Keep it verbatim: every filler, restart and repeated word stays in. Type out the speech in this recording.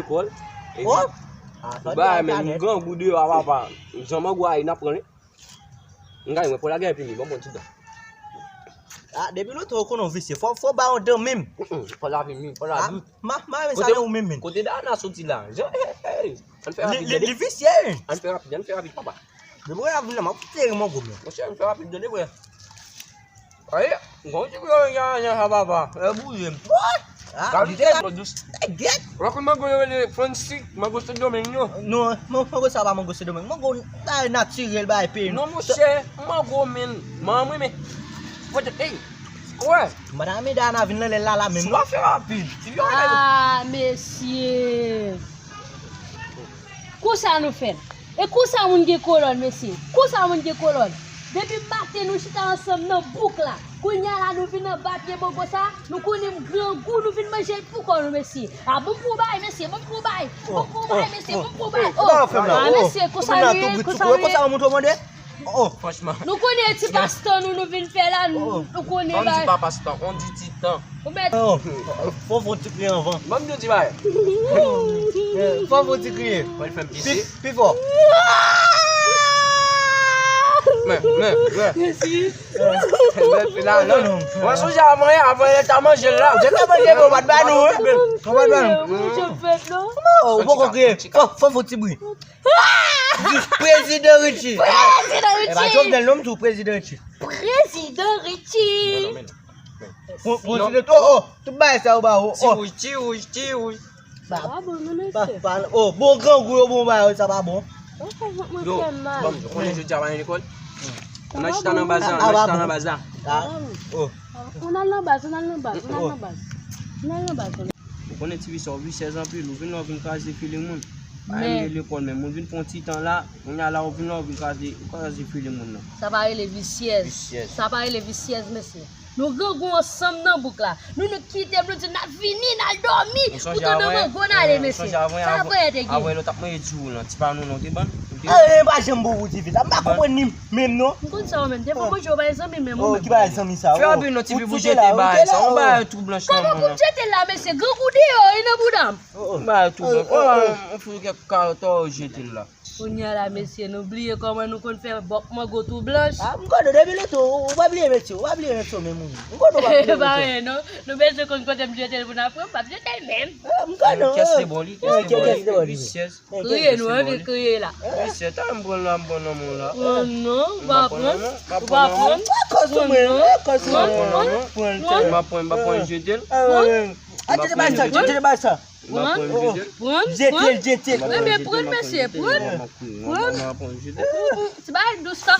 Pòl. Oh! Ba men grangou deyò a papa. Jan mango a ye n ap pran li. M gade mwen Pòl la gen epi mi, bon bon ti dan. Ah, depi lontan ou konnen w visye. Fò, fò ba yon dan menm. Pòl la vin mi, Pòl la dout. Ma, ma men sa nan ou menm men. Kote Dana soti la? Jan, hey, hey. Ann fè rapid. Li visye. Ann fè rapid, ann fè rapid papa. Depi w ap vin la m ap sere mango m yo. Monchè, ann fè rapid tande frè. Ayi, gon ti gwo yon jan sa papa. E bouye m. What? Ah, gade li te ka dous. Gèt. Wè kon mango yo rele Fransi, mango Sendomeng yo. Non, mango sa pa mango Sendomeng. Mango bagay natirèl bagay peyi nou. Non monchè, mango men. Manman men. Foto, ey. Wè. Madan Amida an a vin nan lè la la menm. Sa fè rapid. Ah mesye. Konsa nou fè l. E konsa moun gen kolòn, mesye. Konsa moun gen kolòn. Depi maten nou chita ansanm nan bouk la. Kounye a la nou vin anba pye mango sa, nou konnen m grangou, nou vin manje l pou kò nou, mesye. A bon pou bay, mesye, bon pou bay. Bon pou bay, mesye, bon pou bay. Oh, ah mesye, konsa nou ye, konsa nou ye. Konsa moun tou mande. Oh, franchman. Nou konnen ti pastan nou, nou vin fè la, nou konnen. Ban m di pa pastan, on di ti tan. Ou mèt. Oh, fò fò ti kriye anvan. Ban m di yon ti bagay. Fò fò ti kriye. Mwen fè m piti. Pi fò. Men, men, men. Mwen sonje avan yè, avan yè ta manje l la. Ou te ka manje men ou pa t ba nou, wi. Ou pa t ba nou. Oh, ou poko kriye. Fò, fò fò ti bri. Prezidan Richie. Prezidan Richie. E pa Jovenel non m tou, Prezidan Richie. Prezidan Richie. Prezidan, oh, oh, tout bagay sa yo ba ou. Ti wouj, ti wouj, ti wouj. Sa pa bon non mesye. Oh, bon grangou yo bon bagay sa pa bon. Yo, ban m di, konnen jodi a pa gen lekòl. Ann al chita nan baz la, ann al chita nan baz la. Oh. Ann al nan baz, ann al nan baz, ann al nan baz. Ann al nan baz. Ou konnen ti fi sa w visyèz anpil, ou vin la w vin kraze feeling moun. Pa renmen lekòl menm, moun vin fè yon ti tan la, kounye a la ou vin la ou vin kraze, ou kraze feeling moun nan. Sa pa rele visyèz. Sa pa rele visyèz mesye. Nou grangou ansanm nan bouk la. Nou, nou kite m, nou di n ap vini, n al dòmi. Ou sonje avan yè, ou sonje avan yè, avan yè lè w t ap manje diwo lan, ti pa nou non, ou te ban n? Ou te ban n? E pa janm bon pou ti fi sa, m pa konprann li menm non. M konn sa ou menm, te fò manje ou pa zanmi menm ou menm. Ki pa zanmi sa? Fè anpil non ti fi pou jete bagay sa, yon bagay tou blanch nan moun nan. Kòman pou m jete l la mesye, grangou deyò, li nan bouda m. Yon bagay tou blanch. Ou fout kèk kawòt ou jete l la. Kounye a la mesye, nou bliye kòman nou konn fè bòk mango tou blanch. Ah, m konnen depi lontan, ou pa bliye metye w, ou pa bliye metye w menm ou. M konnen ou pa bliye metye w. Pa anyen non, nou bezwen konn kote m jete l pou n ap pran, m p ap jete l menm. Ah, m konnen. Kès te bon li, kès te bon li. Kriye nou anvi kriye la. Mesye, ta m pran la, m pran nan men w la. Pran non, ou pa pran. Ou pa pran. Pran non. Pran non. M pa pran, m pa pran jete l. Ah, jete bay sa, jete bay sa. M pa pran jete l. Pran, jete l, jete l. Wi men pran mesye, pran. Pran. Ti bay dous sa.